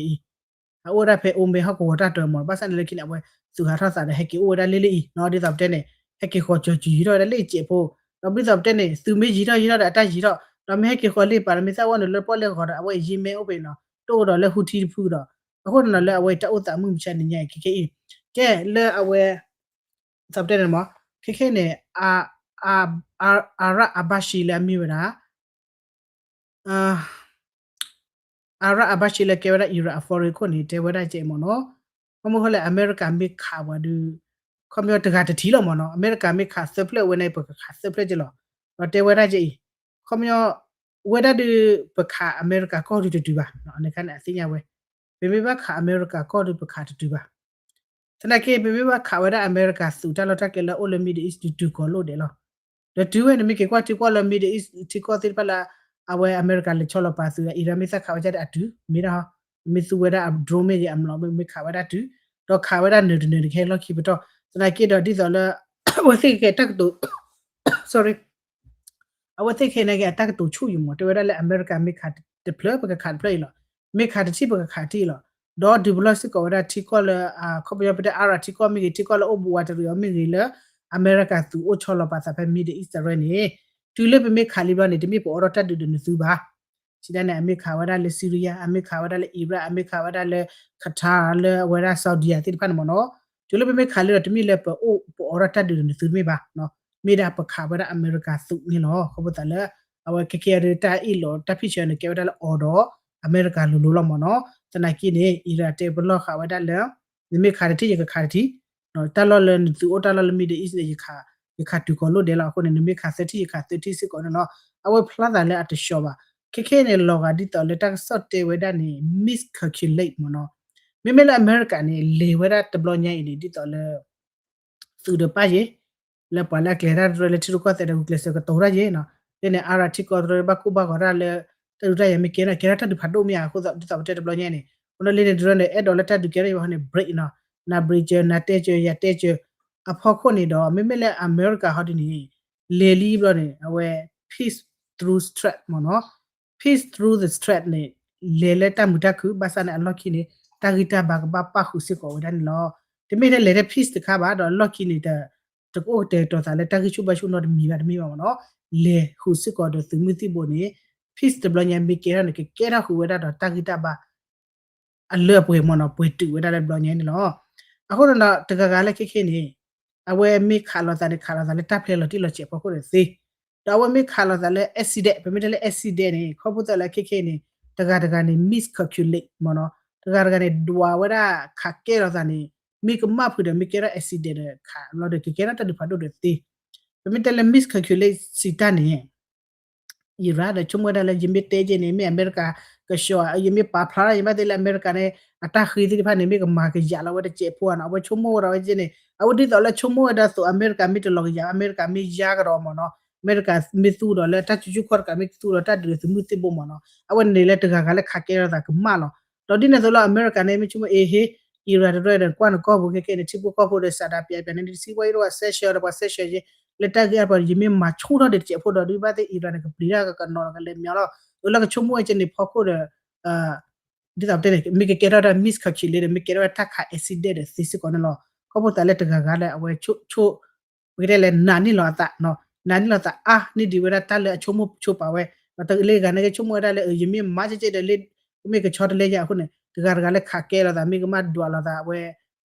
အံၤ အအိၣ်ဒၣ်ဖဲအိၣ်မဲဟီၣ်ကဝီၤတၢ်တၢၤမ့ၢ် ဘၣ်ဆၣ်န့ၣ်လၢခံန့ၣ် အဝဲသုးဟးထီၣ်သးဒီး ဟဲက့ၤအိၣ်ဝဲဒၣ်လၢလၢအံၤနီၤ ဒ်သိးပတဲန့ၣ် ဟဲက့ၤဃီၤကၠီၤကၠံယံၤထီၣ်ဝဲဒၣ်လၢအံၤစဲးဖိ, ဒီးဒ်သိးပတဲန့ၣ် သုးမ့ၢ်ယံၤထီၣ်ယံၤထီၣ်ဒီးအတၢ်ယံၤထီၣ် ဒီးမ့ၢ်ဟဲက့ၤဃီၤလ့ၢ်ပာ်ဒီး မ့ၢ်သၣ်ဝဲနုာ်လၢပီၣ်လဲၣ်ဂီၤဒီး အဝဲအယံၤမ့ၢ်အိၣ်ဖဲနီၤ တအိၣ်ဒီးလၢဟူထံတဖုဒီး အဃိန့ၣ်နီၤ လၢအဝဲတၢ်အိၣ်သးမုၢ်မဆါနံၤညါအံၤ ခဲခဲအံၤ ကဲလၢအဝဲ သးပတဲန့ၣ်မ့ၢ် ခဲခဲန့ၣ် အရၣ်အဘၣ်ရှံလၢအမ့ၢ်ဝဲဒၣ် အရၣ်အဘၣ်ရှံလၢကဲဝဲဒၣ် Iran အ foreign ခိၣ်န့ၣ် တဲဝဲဒၣ်ကဲအံၤမ့ၢ်နီၤ, ခီမီဟီလဲၣ် အမဲရကၤမ့ၢ်ခးပှၤဒုး ခီမီတဂၤတထံၣ်လီၤမ့ၢ်နီၤ, အမဲရကၤမ့ၢ်ခးသၢဖျၢၣ်ဝဲန့ၣ် ပကခးသၢဖျၢၣ်ကဲလီၤ, ဒီးတဲဝဲဒၣ်ကဲအံၤ ခီမီ ဝဲဒၣ်ဒုး ပခးအမဲရကၤကီၢ်ဒုးတတုၤဘၣ်, န့ၣ်ခါန့ၣ် အသ့ၣ်ညါဝဲ, ပမ့ၢ်ဘၣ်ခးအမဲရကၤကီၢ်ဒုး ပခးတတုၤဘၣ် သနာ်က့ ပမ့ၢ်ဘၣ်ခးဝဲဒၣ်အမဲရကၤသုးတၢ်လီၢ်တၢ်ကျဲလၢအအိၣ်လၢ Middle East ဒုးတုၤကိးလိၣ်ဒဲးလီၤ, ဒီးတုၤဝဲန့ၣ် မ့ၢ်က့ၤကွၢ်ထံကွၢ်လၢ Middle East ထံကီၢ်သ့ၣ်တဖၣ်လၢ အဝဲအမဲရကၤလဲၤဆီလီၤပာ်သုးဒီး Iran မ့ၢ်သၣ်ခးဝဲဒၣ်ဒီးအတုၤ မ့ၢ်ဒၣ်, မ့ၢ်သူဝဲဒၣ်အ drone မ့ၢ်ဂ့ၤ အမျိာ်မ့ၢ်ဂ့ၤ မ့ၢ်ခးဝဲဒၣ်တုၤ, ဒီးခးဝဲဒၣ်နၢၤတနၢၤန့ၣ် ကဟဲလီၢ်ခံပတီၢ်, သနာ်က့ဒီးဒ်သိးလၢ အဝဲသ့ၣ်ကဲတၢ်ကတိၤ sorry အဝဲသ့ၣ်ခဲအံၤန့ၣ်က့ၤအတၢ်ကတိၤဆူၣ်ယံၤမ့ၢ် တဲဝဲဒၣ်လၢအမဲရကၤမ့ၢ်ခးတဖျၢၣ် ပကခးတဖျၢၣ်အံၤလီၤ, မ့ၢ်ခးတထံၣ် ပကခးတထံၣ်အံၤလီၤ, ဒီးဒုးပလီၢ်စ့ၢ်ကီးဝဲဒၣ်ထံကီၢ်လၢ ခီပညီပတဲအါရၤထံကီၢ်မ့ၢ်ဂ့ၤ ထံကီၢ်လၢအိၣ်ဘူးဝးတရံးအီၤမ့ၢ်ဂ့ၤလၢ အမဲရကၤသုးအိၣ်ဆီလီၤပာ်သးဖဲ Middle East တရၢန့ၣ်, တုၤလၢပမ့ၢ်ခးလံဘျီန့ၣ် တမ့ၢ်ပအိးထီၣ်တၢ်ဒုးဒီးနသုဘၣ် စံးဒၣ်န့ၣ် အမ့ၢ်ခးဝဲဒၣ်လၢ Syria အမ့ၢ်ခးဝဲဒၣ်လၢ Iraq အမ့ၢ်ခးဝဲဒၣ်လၢ Qatar လၢအဝဲဒၣ် Saudi သ့ၣ်တဖၣ်န့ၣ်မ့ၢ်နီၤ, တုၤလၢပမ့ၢ်ခးလံဒီး တမ့ၢ်လၢပအိၣ်ပအိးထီၣ်တၢ်ဒုးဒီးနသုတမ့ၢ်ဘၣ်, မ့ၢ်ဒၣ်ပခးဝဲဒၣ်အမဲရကၤသုးန့ၣ်လီၤ. ခီဖျိသးလၢ အဝဲခဲခဲအံၤဒုးတၢ်အ့ၣ်လိာ်တၢ်ဖံးဆၢန့ၣ် ကဲဝဲဒၣ်လၢအီၤဒီးအမဲရကၤလိၤလိၤလီၤမ့ၢ်နီၤ, သနာ်က့န့ၣ် Iran တဲပလီၢ်ဃာ်ဝဲဒၣ်လၢ နမ့ၢ်ခးတထံၣ် ယကခးတထံၣ်, တၢ်လီၢ်လၢနသုးအိၣ်တၢ်လီၢ်လၢ Middle East န့ၣ် ယခးတုၤကိးလိၣ်ဒဲးလီၤ, အဃိန့ၣ် နမ့ၢ်ခးသၢထံၣ် ယခးသၢထံၣ်စ့ၢ်ကီးန့ၣ်လီၤ. အဝဲဖျါသးလၢအတဆှီဘၣ်, ခဲခဲအံၤန့ၣ် လီၤဂာ်ဒ်သိးလၢတၢ်ကစီၣ်တဲဝဲဒၣ်န့ၣ် miscalculate မ့ၢ်နီၤ, မ့မ့ၢ်လၢအမဲရကၤန့ၣ် လဲၤဝဲဒၣ်တဘျီညါအံၤန့ၣ် ဒ်သိးလၢ သုးဒီးပၢ်ယ့ၢ်, လၢပှၤလၢအကျဲၤတၢ်တရၢလၢထံရူၢ်ကီၢ်သဲးဒီးဂုာ်ကျဲးစၢးကတိၤတၢ်ယ့ၢ်နီၤ, လၢန့ၣ် အါရၤထံကီၢ်တရၢဘၣ်ကိၢ်ဘၣ်ဂီၤတၢ်လၢ တၢ်ဒုးတၢ်ယၤမ့ၢ်ကဲထီၣ် ကဲထီၣ်တၢ်ဒုးဖးဒိၣ်မ့ၢ်ဧါ, အဃိသတးဒ်သိးပတဲတဘျီညါအံၤန့ၣ် အဃိဒီးလၢန့ၣ်တရၢန့ၣ် အဲၣ်ဒိးလၢတၢ်ဒုးကဲထီၣ်ယၤဟီန့ၣ် break နီၤ, နၤ break စၢၤ နၤတဲစၢၤ ယၤတဲစၢၤ, အဖီခိၣ်န့ၣ်ဒီး မ့မ့ၢ်လၢအမဲရကၤဟီဒ်န့ၣ် လဲၤလံဘျီန့ၣ် အဝဲ peace through threat မ့ၢ်နီၤ, peace through the threat န့ၣ် လဲၤလၢတၢ်မုာ်တၢ်ခုၣ် ဘၣ်ဆၣ်န့ၣ်အလီၢ်ခံန့ၣ် တၢ်ဂံၢ်တၢ်ဘါကဘၣ်ပၣ်ဃုာ်စ့ၢ်ကီးဝဲဒၣ်န့ၣ်လီၤ. တမ့ၢ်ထဲလဲၤထဲ peace တခါဘၣ် ဒီးအလီၢ်ခံန့ၣ် တကအိၣ်ကတဲာ်ကတီၤသးလၢတၢ်ဂံၢ်ဆူၣ်ဘါဆူၣ်နီတမံၤဘၣ်တမ့ၢ်ဘၣ်မ့ၢ်နီၤ, လဲၤဃုာ်စ့ၢ်ကီးဒီးသုးမုၢ်သံၣ်ဘိန့ၣ် peace တဘျီညါမ့ၢ်ကဲထီၣ်န့ၣ် ကကဲထီၣ်ဃုာ်ဝဲဒၣ်ဒီးတၢ်ဂံၢ်တၢ်ဘါ အလၢအပှဲၤမ့ၢ်နီၤ ပှဲၤတုာ်ဝဲဒၣ်လၢတဘျီညါန့ၣ်လီၤ. အဃိန့ၣ်ဒီး တဂၤဂၤလၢခဲခဲန့ၣ် အဝဲမ့ၢ်ခးလိာ်သးန့ၣ် ခးလိာ်သးလၢတၢ်ဖျဲလီၤတံၢ်လီၤဆဲးဖီခိၣ်န့ၣ်သ့, ဒီးအဝဲမ့ၢ်ခးလိာ်သးလၢ accident ပမ့ၢ်တဲလၢ accident န့ၣ် ခီဖျိသးလၢခဲခဲန့ၣ် တဂၤတဂၤန့ၣ် miscalculate မ့ၢ်နီၤ, တဂၤတဂၤန့ၣ် ဒွးဝဲဒၣ်ခးကဲလိာ်သးန့ၣ် မ့ၢ်ကမၣ်ဖုးဒီး မ့ၢ်ကဲထီၣ် accident ဒီးခးလီၤဒီး ကကဲထီၣ်တၢ်ဒုးဖးဒိၣ်ဒီးသ့, ပမ့ၢ်တဲလၢ miscalculate စံးတၢ်န့ၣ် Iran ဒီးဆိကမိၣ်ဝဲဒၣ်လၢ ယမ့ၢ်တဲက့ၤန့ၣ် မ့ၢ်အမဲရကၤကဆှီ, ယမ့ၢ်ပာ်ဖျါထီၣ် ယဘၣ်သ့ၣ်လၢအမဲရကၤန့ၣ် အတၢ်ဃ့သ့ၣ်တဖၣ်န့ၣ် မ့ၢ်ကမၤကယးလီၤဝဲတစဲးဖိဧါနီၤ, အဝဲဆိကမိၣ်ဝဲဒၣ်ဝဲက့ၤန့ၣ် အဝဲဒ်သိးလၢဆိကမိၣ်ဝဲဒၣ်သိး အမဲရကၤမ့ၢ်တလီၤကယၤ အမဲရကၤမ့ၢ်ယါကဒီးမ့ၢ်နီၤ, အမဲရကၤမ့ၢ်သူဒီးလၢတၢ်စုဆူၣ်ခီၣ်တကး မ့ၢ်သူဒီးတၢ်ဒုးသုးမုၢ်သံၣ်ဘိမ့ၢ်နီၤ, အဝဲန့ၣ်လၢတဂၤဂၤလၢခးကဲထီၣ်သးကမၣ်လီၤ. ဒီးဒ်န့ၣ်အသိးလၢ အမဲရကၤန့ၣ် မ့ၢ်ဆိကမိၣ်အ့ဟ့ Iran တရၢဒီး ကွၢ်နကီၢ်ပူၤခဲခဲန့ၣ် ထံဖိကီၢ်ဖိဒီး စးဒၣ်ပျးပျးန့ၣ် တဆံဝဲအံၤဒီး ပှၤစဲးဆှၢဒီး ပှၤစဲးဆှၢက့ၤ လၢတၢ်ဂ့ၢ်အါပှၤ ယမ့ၢ်မၤဆူၣ်ထီၣ်ဒံးတစဲးဖိဒီး ဒုးဘၣ်သ့ၣ် Iran န့ၣ် ကပျံၤတၢ်ကကနီၤဒီးကလဲၤမညီလီၤ. အလၢကဆိကမိၣ်ဝဲက့ၤန့ၣ် ဖီခိၣ်ဒီး ဒ်သိးပတဲန့ၣ် မ့ၢ်ကကဲထီၣ်တၢ် miscalculate ဒီး မ့ၢ်ကဲထီၣ်ဝဲတၢ်ခး accident ဒီးသ့စ့ၢ်ကီးန့ၣ်လီၤ. ခီဖျိသးလၢတဂၤဂၤလၢအဝဲဆိ ပကတဲလဲၣ် နာ်န့ၢ်လီၤအသး, နာ်န့ၢ်လီၤသးအါန့ၢ်ဒံးဝဲဒၣ်တၢ်လၢအဆိကမိၣ်ဆိပာ်ဝဲ, ဒီးတလၢဂၤန့ၣ်က့ ဆိကမိၣ်ဝဲဒၣ်လၢ ယမ့ၢ်မၤကဲကဲဒီးလၢ ကမ့ၢ်ကဆီတလဲယၤအဃိန့ၣ် တဂၤတဂၤလၢခးကဲလိာ်သး မ့ၢ်ကမၣ်ဒွးလိာ်သးအဝဲ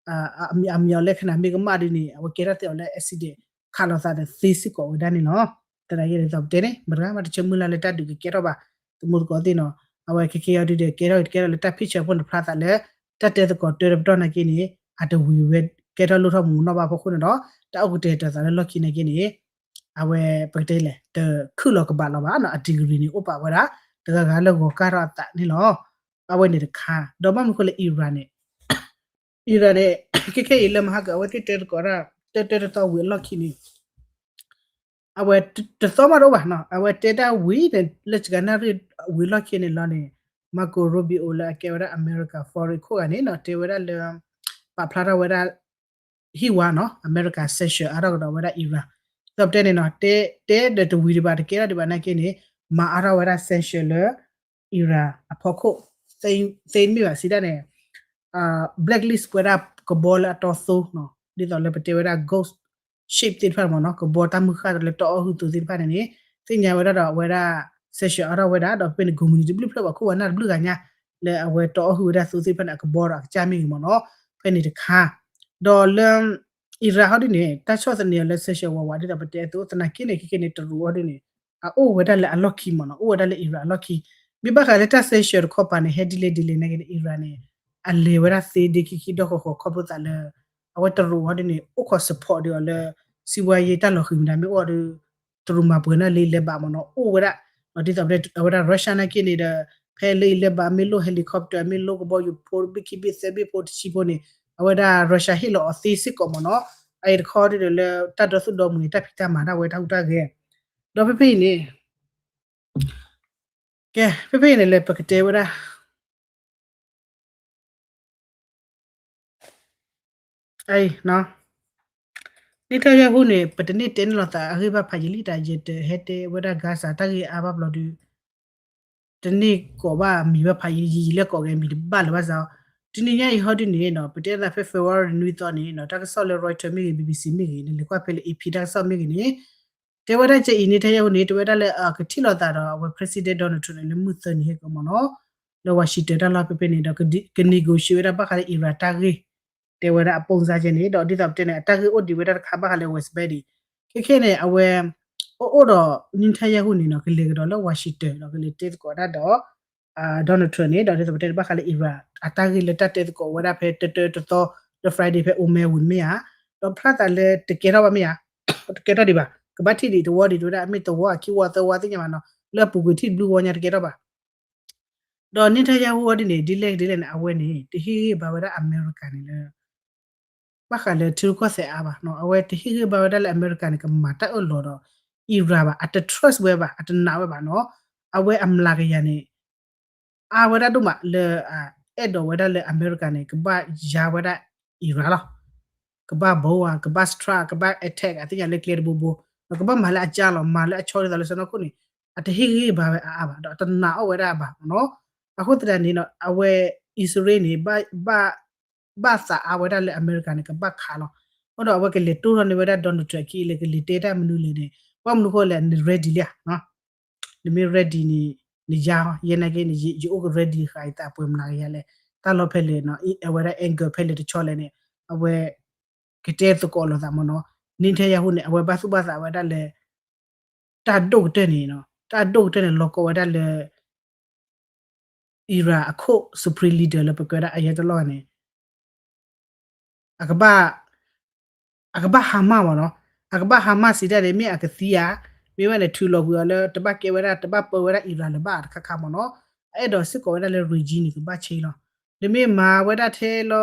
အမံၤအီၤလၢခနၣ် မ့ၢ်ကမၣ်ဒ်န့ၣ် အဝဲကဲထီၣ်သ့အီၤလၢ accident ခးလိာ်သးဒီးသ့စ့ၢ်ကီးဝဲဒၣ်န့ၣ်လီၤ. သနာ်က့ဒ်သိးပတဲန့ၣ် မတဂၤမးတဆၢမုၢ်လၢ်လၢတၢ်ဒုးကကဲထီၣ်ဘၣ် သမူသကိးသ့ၣ်နီၤ, အဝဲခဲခဲအံၤဒုးဒီး ကဲထီၣ်ကဲထီၣ်လၢတၢ်ဖံးဆၢဖိန့ၣ် ဖျါသးလၢ တၢ်တဲသကိးတၢတပတီၢ်နာ်က့န့ၣ် အတဝံၤဝဲကဲထီၣ်လိၣ်ထီၣ်မူးနီၢ်ဘၣ်အဖီခိၣ်န့ၣ်ဒီး တၢ်အိၣ်ကတဲာ်ကတီၤသးလၢလီၢ်ခံနာ်က့န့ၣ် အဝဲပကတဲလဲၣ် တခုၣ်လီၤကဘၣ်လီၤဘၣ်နီၤ, အ degree န့ၣ် အိၣ်ပာ်ဝဲဒၣ် တဂၤဂၤလၢဂီၤကၢ်ထီၣ်အသးန့ၣ်လီၤ. အဝဲန့ၣ်တခါ ဒီးဘၣ်မနုၤဃိလၢ Iran န့ၣ် Iran န့ၣ် ခဲခဲအံၤလၢမဟါက အဝဲသ့ၣ်တဲသကိးတၢ် တၢတၢတသီဝံၤအလီၢ်ခံန့ၣ် အဝဲတသီမးတအိၣ်ဘၣ်နီၤ အဝဲတဲတၢ်ဝံၤန့ၣ် လၢစကၤနၣ်ရံၣ်ဝံၤလီၢ်ခံန့ၣ်လီၤန့ၣ် Marco Rubio လၢအကဲဝဲဒၣ် America Foreign ခိၣ်ဂၤန့ၣ်နီၤ တဲဝဲဒၣ်လၢ ပာ်ဖျါထီၣ်ဝဲဒၣ် ဟံၣ်ဝါနီၤ America sanction အါထီၣ်ကဒီးဝဲဒၣ် Iran ဒီးပတဲန့ၣ်နီၤ တဲ တဲဒီးတဝံၤဒံးဘၣ် တကဲထီၣ်ဒံးဘၣ်နာ်က့န့ၣ် မၤအါထီၣ်ဝဲဒၣ် sanction လၢ Iran အဖီခိၣ် သ့မ့ၢ်ဘၣ်စံးဒၣ်န့ၣ် blacklist ဝဲဒၣ်ကဘီလၢအတီသိနီၤ ဒ်သိးလၢပတဲဝဲဒၣ် ghost ship သ့ၣ်တဖၣ်မ့ၢ်နီၤ ကဘီတၢ်မုၢ်ဃၢ်လၢတီအီၣ်ဟုၣ်သိသ့ၣ်တဖၣ်န့ၣ်န့ၣ် သ့ၣ်ညါဝဲဒၣ်ဒီးအဝဲဒၣ် sanction အါထီၣ်ဝဲဒၣ် ဒီးဖဲန့ၣ် ကုမ္ပဏီတဘျုးဖျၢၣ်ဘၣ် ခိၣ်ဝါနၢ်တဘျုးဂၤညါ လၢအဝဲတီအီၣ်ဟုၣ်ဝဲဒၣ်သိသ့ၣ်တဖၣ်န့ၣ် အကဘီဒီးအကစၢ်မ့ၢ်ဂ့ၤမ့ၢ်နီၤ ဖဲန့ၣ်တခါ ဒီးလၢ Iran ဟီဒ်န့ၣ် တၢ်ဆီၣ်သနံးအီၤလၢ sanction ဝးဝးဒ်သိးပတဲအသိး သနာ်က့န့ၣ် ခဲခဲန့ၣ် တရူးဟီဒ်န့ၣ် အအိၣ်ဝဲဒၣ်လၢအလီၢ်ခံမ့ၢ်နီၤ အိၣ်ဝဲဒၣ်လၢ Iran အလီၢ်ခံ မ့ၢ်ဘၣ်ဃးလၢတၢ် sanction တခီပၤန့ၣ် ဟဲဒ်လဲၣ်ဒ်လဲၣ်နာ်က့န့ၣ် Iran န့ၣ် အလဲၤဝဲဒၣ်သ့ဒ့ခံခံဒီၣ်ဃီဃီ ခီဖျိသးလၢ အဝဲတရူးဟီဒ်န့ၣ် အိၣ်ခိး support ဒံးအီၤလၢ စံးဝါယ့ၢ်တၢ်လီၤဃံၤမတၤမ့ၢ်အိၣ်ဒီး တရူးမၤပှဲၤန့ၢ်လၢအလဲၤဘၣ်မ့ၢ်နီၤ အိၣ်ဝဲဒၣ် ဒ်သိးပတဲအဝဲဒၣ် Russia နာ်က့န့ၣ်ဒီး ဖဲလၢအလဲၤဘၣ်မ့ၢ်လိၣ် helicopter မ့ၢ်လိၣ်ကဘီယူၤဖိ ဘ့ၣ်ခံဘ့ၣ်သၢဘ့ၣ်ဖိတဆံဖိန့ၣ် အဝဲဒၣ် Russia ဟ့ၣ်လီၤအီၤသ့စ့ၢ်ကီးမ့ၢ်နီၤ အအံၤတခီဒ်ဒီးလၢတၢ်ဒီသူၣ်ဒီမုၢ်န့ၣ် တၢ်ဖံးတၢ်မၤဒၣ်ဝဲတၢ်ဟူးတၢ်ဂဲၤ ဒီးဖဲဖဲအံၤန့ၣ် ကဲ ဖဲဖဲအံၤန့ၣ်လၢပကတဲဝဲဒၣ် အံၤ Netanyahu န့ၣ် ပတန့ၢ်တဲန့ၢ်လိာ်သးအဂ့ၢ်ဘၣ်ဖးယံာ်လံတၢ် ယတဟဲတဲဝဲဒၣ် Gaza တၢ်ဂ့ၢ်အါဘၣ်ဘျီဒီး တန့ၢ်ကိးဘၣ်မံၤဘၣ်ဖးယံာ် ယံာ်လၢကိးဂဲၤမံၤတဘၣ်လၢၤဘၣ်စးအီၤ တနံၤညါအံၤဟီဒ်န့ၣ်နီၤ ပတဲသးဖဲ February နွံသီန့ၣ်နီၤ တၢ်ကစီၣ်လၢ Reuters မ့ၢ်ဂ့ၤ BBC မ့ၢ်ဂ့ၤ နလဲၤကွၢ်ဖဲလၢ AP တၢ်ကစီၣ်မ့ၢ်ဂ့ၤန့ၣ် တဲဝဲဒၣ်ကဲအံၤ Netanyahu န့ၣ် တဲဝဲဒၣ်လၢအကထံၣ်လိာ်သးဒီးအဝဲ President Donald Trump န့ၣ် လၢမုၢ်သၢနံၤဟဲကီးမ့ၢ်နီၤ လၢ Washington တၢ်လီၢ်ဖဲဖဲန့ၣ်ဒီး က negotiate ဝဲဒၣ်ဘၣ်ဃးလၢ Iran တၢ်ဂ့ၢ် တဲဝဲဒၣ်အပိၢ်စါကဲန့ၣ် ဒီးဒ်သိးပတဲန့ၣ် အတၢ်ဂ့ၢ်အိၣ်ဒံးဝဲဒၣ်တခါဘၣ်ဃးလၢ West Bank ဒံး ခဲခဲန့ၣ် အဝဲ အိၣ်အိၣ်ဒီး Netanyahu န့ၣ်နီၤ ကလဲၤကဒီးလၢ Washington ဒီးကလဲၤတဲသကိးဒၣ်ဒီး Donald Trump န့ၣ် ဒီးဒ်သိးပတဲဘၣ်ဃးလၢ Iran အတၢ်ဂ့ၢ်လၢတၢ်တဲသကိးဝဲဒၣ်ဖဲတၢတၢတသီ လၢ Friday ဖဲ Oman ဝံၤမ့ၢ်ဧါ ဒီးဖျါသးလၢတကဲထီၣ်ဘၣ်မ့ၢ်ဧါ တကဲထီၣ်ဒံးဘၣ် ကဘၣ်ထံၣ်ဒံးတဝီဒံး တဲဝဲဒၣ် မ့ၢ်တဝီအခံဝီသၢဝီသ့ၣ်ညါဘၣ်နီၤ လၢအပူၤကွံာ်ထံၣ်တဘျုးဝီညါတကဲထီၣ်ဘၣ် ဒီး Netanyahu ဒ်န့ၣ် ဒ်လဲၣ်ဒ်လဲၣ်န့ၣ် အဝဲန့ၣ် တဟ့ၣ်ဂံၢ်ဘါဝဲဒၣ်အမဲရကၤန့ၣ်လၢ ဘၣ်ဃးလၢထံရူၢ်ကီၢ်သဲးအါဘၣ်နီၤ အဝဲတဟ့ၣ်ဂံၢ်ဘါဝဲဒၣ်လၢအမဲရကၤန့ၣ် ကမၤတၢ်အၢၣ်လီၤဒီး Iran ဘၣ် အတ trust ဝဲဘၣ် အတနာ်ဝဲဘၣ်နီၤ အဝဲအမျးကယၤန့ၣ် အါဝဲဒၣ်ဒိၣ်မးလၢ အဲၣ်ဒိးဝဲဒၣ်လၢအမဲရကၤန့ၣ် ကဘၣ်ယါဝဲဒၣ် Iran လီၤ ကဘၣ် bomb ဧါ ကဘၣ် strike ကဘၣ် attack အသ့ၣ်ညါလၢကျဲတဘိဘိ ဒီးကဘၣ်မၤလၢအကၢ်လီၤ မၤလၢအဆီဒ်သိးလၢစီၤနီၢ်ခိၣ်န့ၣ် အတဟ့ၣ်ဂံၢ်ဘါဝဲအါအါဘၣ် ဒီးတနာ်အီၣ်ဝဲဒၣ်ဘၣ်မ့ၢ်နီၤ အဃိသတးန့ၣ်ဒီး အဝဲ အံၣ်စရ့လးန့ၣ် ဘၣ်သးအါဝဲဒၣ်လၢအမဲရကၤန့ၣ် ကဘၣ်ခးလီၤ အဃိဒီးအဝဲကလဲၤတိၢ်ထီၣ်န့ၢ်ဝဲဒၣ် Donald Trump အခံလၢကလဲၤတဲတၢ်မနုၤလဲၣ်န့ၣ် ဘၣ်မနုၤဃိလဲၣ် န ready လံဧါ နမ့ၢ် ready န့ၣ် နယါ ယဲနာ်က့န့ၣ် ယအိၣ်က ready ဃာ်ယသးပှဲၤမျးကယၤလဲၣ် တၢ်လီၢ်ဖဲလဲၣ် အဝဲဒၣ် angle ဖဲလဲၣ်တဆီလဲၣ်န့ၣ် အဝဲ ကတဲသကိးလိာ်သးမ့ၢ်နီၤ Netanyahu န့ၣ် အဝဲဘၣ်သူၣ်ဘၣ်သးဝဲဒၣ်လၢ တၢ်ဒိၣ်ကတၢၢ်န့ၣ် တၢ်ဒိၣ်ကတၢၢ်န့ၣ် လီၤကီဝဲဒၣ်လၢ Iran အခိၣ် supreme leader လၢပကွဲဒၣ် Ayatollah န့ၣ် အကဘၣ် အကဘၣ် Hamas မ့ၢ်နီၤ အကဘၣ် Hamas စံးတၢ်န့ၣ် မ့ၢ်အကသံဧါ မ့ၢ်ဝဲန့ၣ် ထုးလီၤကွံာ်အီၤလၢ တဘၣ်ကဲဝဲဒၣ် တဘၣ်ပၢဝဲဒၣ် Iran လၢၤဘၣ်တခါခါမ့ၢ်နီၤ အအဲၣ်ဒိးစ့ၢ်ကီးဝဲဒၣ်လၢ regime န့ၣ် ကဘၣ် change လီၤ နမ့ၢ်မၤဝဲဒၣ်ထဲလီၤ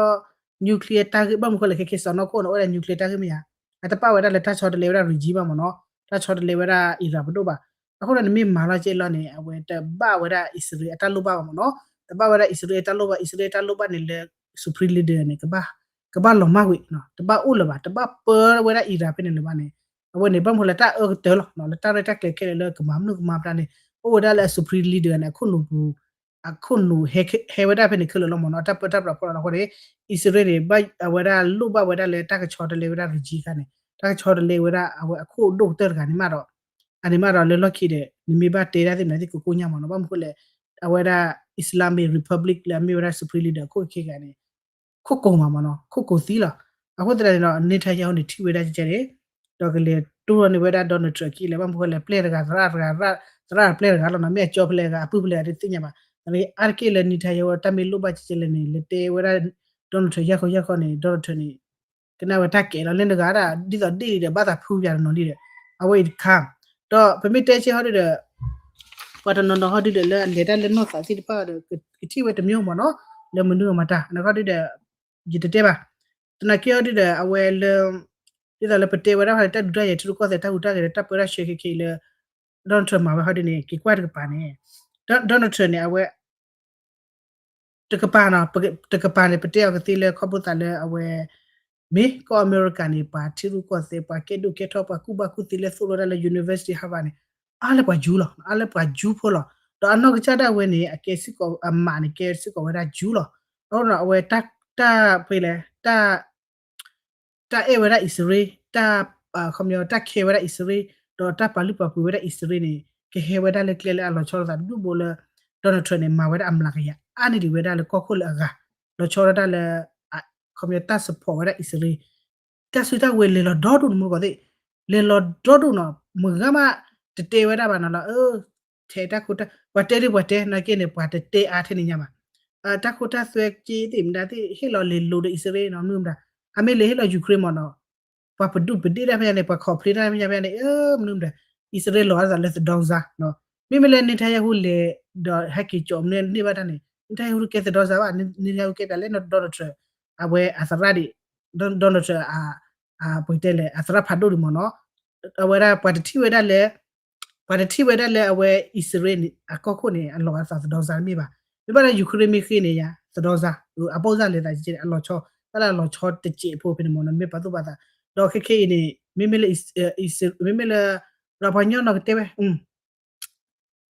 nuclear တၢ်ဂ့ၢ် ဘၣ်မနုၤဃိလဲၣ် ခဲခဲစီၤနီၢ်ခိၣ်န့ၣ် အိၣ်ဝဲဒၣ် nuclear တၢ်ဂ့ၢ်မ့ၢ်ဧါ အတပာ်ဝဲဒၣ်လၢတၢ်ဆီတလဲဝဲဒၣ် regime ဘၣ်မ့ၢ်နီၤ တၢ်ဆီတလဲဝဲဒၣ် Iran ပဒိၣ်ဘၣ် အဃိဒီးနမ့ၢ်မၤလီၤကဲလီၤန့ၣ် အဝဲတဘၣ်ဝဲဒၣ် အံၣ်စရ့လးအတၢ်လိၣ်ဘၣ်ဘၣ်မ့ၢ်နီၤ တဘၣ်ဝဲဒၣ်အံၣ်စရ့လးအတၢ်လိၣ်ဘၣ် အံၣ်စရ့လးအတၢ်လိၣ်ဘၣ်န့ၣ်လၢ supreme leader န့ၣ် ကဘၣ်လီၤမၢ်ကွံာ် တဘၣ်အိၣ်လၢၤဘၣ် တဘၣ်ပၢဝဲဒၣ် Iran ဖဲန့ၣ်လၢၤဘၣ်န့ၣ် အဝဲန့ၣ် ဘၣ်မနုၤဃိလဲၣ် တၢ်အၢကတၢၢ်လီၤ လၢတၢ်ရဲၣ်တၢ်ကျဲၤခဲလၢာ်လၢကမၤမနုၤကမၤပှၤန့ၣ် အိၣ်ဝဲဒၣ်လၢအ supreme leader န့ၣ် အခိၣ်နူာ်ပူၤ အခိၣ်နူာ်ဟဲဝဲဒၣ်ဖဲန့ၣ်ခဲလၢာ်လီၤမ့ၢ်နီၤ တၢ်ပၢတၢ်ပြးဖီလာ်လီၤအဃိန့ၣ် အံၣ်စရ့လးန့ၣ် ဘၣ်အဝဲဒၣ်လိၣ်ဘၣ်ဝဲဒၣ်လၢတၢ်ကဆီတလဲဝဲဒၣ် regime ခါန့ၣ် တၢ်ကဆီတလဲဝဲဒၣ်အဝဲအခိၣ်ဒိၣ်ကတၢၢ်တဂၤန့ၣ်မးဒီး အန့ၣ်မးဒီးလၢလီၢ်ခံဒီး နမ့ၢ်ဘၣ်တဲဒၣ်သ့ၣ်မနုၤသ့ၣ်ကိးကိးညါမ့ၢ်နီၤ ဘၣ်မနုၤဃိလဲၣ် အဝဲဒၣ် Islamic Republic လၢအမ့ၢ်ဝဲဒၣ် supreme leader အခိၣ်ခဲခဲဂၤန့ၣ် ခိၣ်ကိၤမးမ့ၢ်နီၤ ခိၣ်ကိၤသံလီၤ အဃိသတးန့ၣ်ဒီး Netanyahu န့ၣ် ထံၣ်ဝဲဒၣ်ကဲန့ၣ် ဒီးကလဲၤတိၢ်ထီၣ်န့ၢ်ဝဲဒၣ် Donald Trump အခံလၢ ဘၣ်မနုၤဃိလဲၣ် ပျဲၢ်တဂၤ သရၣ်တဂၤ သရၣ်ပျဲၢ်တဂၤလီၤနီၤ မ့ၢ်အကၠီဖဲလဲၣ်ဂၤ အပုၢ်ဖဲလဲၣ်ဂၤတသ့ၣ်ညါဘၣ် အါတက့ၢ်လၢ Netanyahu တၢ်မ့ၢ်လိၣ်ဘၣ်ကဲကဲလဲၣ်န့ၣ် လဲၤတဲဝဲဒၣ် Donald Trump ယၢ်ခီယၢ်ခီန့ၣ် Donald Trump န့ၣ် ကနၣ်ဝဲတၢ်ကဲလီၤ လၢနဂၤဒၣ် ဒ်သိးဒ့ၣ်လံဒီး ဘၣ်သးဖုပၠးတနီၤလံဒီး အဝဲအံၤတခါ ဒီးပမ့ၢ်တဲဆ့ဟီဒ်ဒီး ပှၤတနီၤနီၤဟီဒုဒီးလၢအလဲၤတၢ်လၢနီၢ်သးသ့ၣ်တဖၣ်ဒီး ကထံၣ်ဝဲတမံၤမ့ၢ်နီၤ, လၢမနုၤအမၤတၢ် နခီဒုဒီး ယတတဲဘၣ်. သနာ်က့ဟီဒုဒီး အဝဲလၢ ဒ်သိးလၢပတဲဝဲဒၣ်ဖဲန့ၣ် တၢ်ဒုးတၢ်ယၤထံရူၢ်ကီၢ်သဲး တၢ်ဟူးတၢ်ဂဲၤဒီး တၢ်ပၢတၢ်ဆှၢခဲခဲအံၤလၢ Donald Trump မၤဝဲဟီဒုန့ၣ် က့ၤကွၢ်တကပၤန့ၣ် Donald Trump န့ၣ် အဝဲ တကပၤနီၤ, တကပၤန့ၣ် ပတဲအီၤကသ့လၢခီဖျိသးလၢအဝဲ မ့ၢ်ကီၢ်အမဲရကၤန့ၣ် ပှၤထံရူၢ်ကီၢ်သဲး ပှၤကဲဒိၣ်ကဲထီၣ် ပှၤကူၣ်ဘၣ်ကူၣ်သ့လၢသိၣ်လိတၢ်လၢ University Harvard န့ၣ် အါလၢပှၤယူၤလီၤ, အါလၢပှၤယူၤဖိလီၤ. ဒီးအနီၢ်ကစၢ်ဒၣ်ဝဲန့ၣ် အကဲစ့ၢ်ကီးအမးန့ၣ် ကဲစ့ၢ်ကီးဝဲဒၣ်ယူၤလီၤ. အဃိဒီးအဝဲတၢ် တၢ်ဖဲလဲၣ် တၢ် တၢ်အဲၣ်ဝဲဒၣ်အံၣ်စရ့လး တၢ် ခီပညီ တၢ်ခဲဝဲဒၣ်အံၣ်စရ့လး ဒီးတၢ်ပာ်လုၢ်ပာ်ပှ့ၤဝဲဒၣ်အံၣ်စရ့လးန့ၣ် ကဟဲဝဲဒၣ်လၢကျဲလၢအလီၤဆီလိာ်သးတဒူၣ်ဘိလၢ Donald Trump န့ၣ် မၤဝဲဒၣ်အမျးကယၤအါန့ၢ်ဒံးဝဲဒၣ်လၢကီၢ်ခိၣ်လၢအဂၤ လီၤဆီဒၣ်တၢ်လၢ ခီပညီ တၢ် support ဝဲဒၣ်အံၣ်စရ့လး တၢ်စုတၢ်ဝဲၤလဲၤလီၤဒီဒိၣ်တမူတကိးသ့ၣ် လဲၤလီၤဒီဒိၣ်နီၤ မုၢ်ဂၤမး တတဲဝဲဒၣ်ဘၣ်နီၤလီၤ ထဲတၢ်ခိတၢ် ပှၤတဲဒ်ပှၤတဲနာ်က့န့ၣ် ပှၤတတဲအါထဲန့ၣ်ညါဘၣ်. တၢ်ခိတၢ်သွဲက့သ့ၣ်မတၤသ့ၣ် ဟ့ၣ်လီၤလဲၤလိၤဒီးအံၣ်စရ့လးနီၤ မနုၤမတၤ အမ့ၢ်လဲၤဟ့ၣ်လီၤ Ukraine မ့ၢ်နီၤ ပှၤပဒုၣ်ပဒ့ၣ်တၢ်ဖဲညါန့ၣ် ပှၤ complain တၢ်ဖဲညါဖဲန့ၣ် မနုၤမတၤ အံၣ်စရ့လးလီၤအသးလၢသဒီစါ မ့မ့ၢ်လၢ Netanyahu လဲၤဒီးဟဲက့ၤကၠီၤမနုၤန့ၢ်ဘၣ်တၢ်န့ၣ် Netanyahu တကဲသဒီစါဘၣ် Netanyahu ကဲပၠးလဲၣ်နီၤ Donald Trump အဝဲအသရၣ်ဒံး Donald Trump ပတဲလဲၣ် အသရၣ်ဖးဒိၣ်ဒံးမ့ၢ်နီၤ အဝဲဒၣ်ပှၤတထံၣ်ဝဲဒၣ်လၢ ပှၤတထံၣ်ဝဲဒၣ်လၢအဝဲအံၣ်စရ့လးန့ၣ် အကီၢ်ခိၣ်န့ၣ် အလီၤအသးသဒီစါတမ့ၢ်ဘၣ်. မ့ၢ်ဘၣ်လၢ Ukraine မ့ၢ်ဃ့န့ၣ်ယါ သဒီစါ အပိၢ်စၢ်လဲၤသး အလီၤဆီ တၢ်လၢအလီၤဆီတစဲးဖိဖဲန့ၣ်မ့ၢ်နီၤ မ့ၢ်ပာ်သူၣ်ပာ်သး ဒီးခဲခဲအံၤန့ၣ် မ့မ့ၢ်လၢ မ့မ့ၢ်လၢ ဒီးပှၤကညီနီၤကတဲဝဲ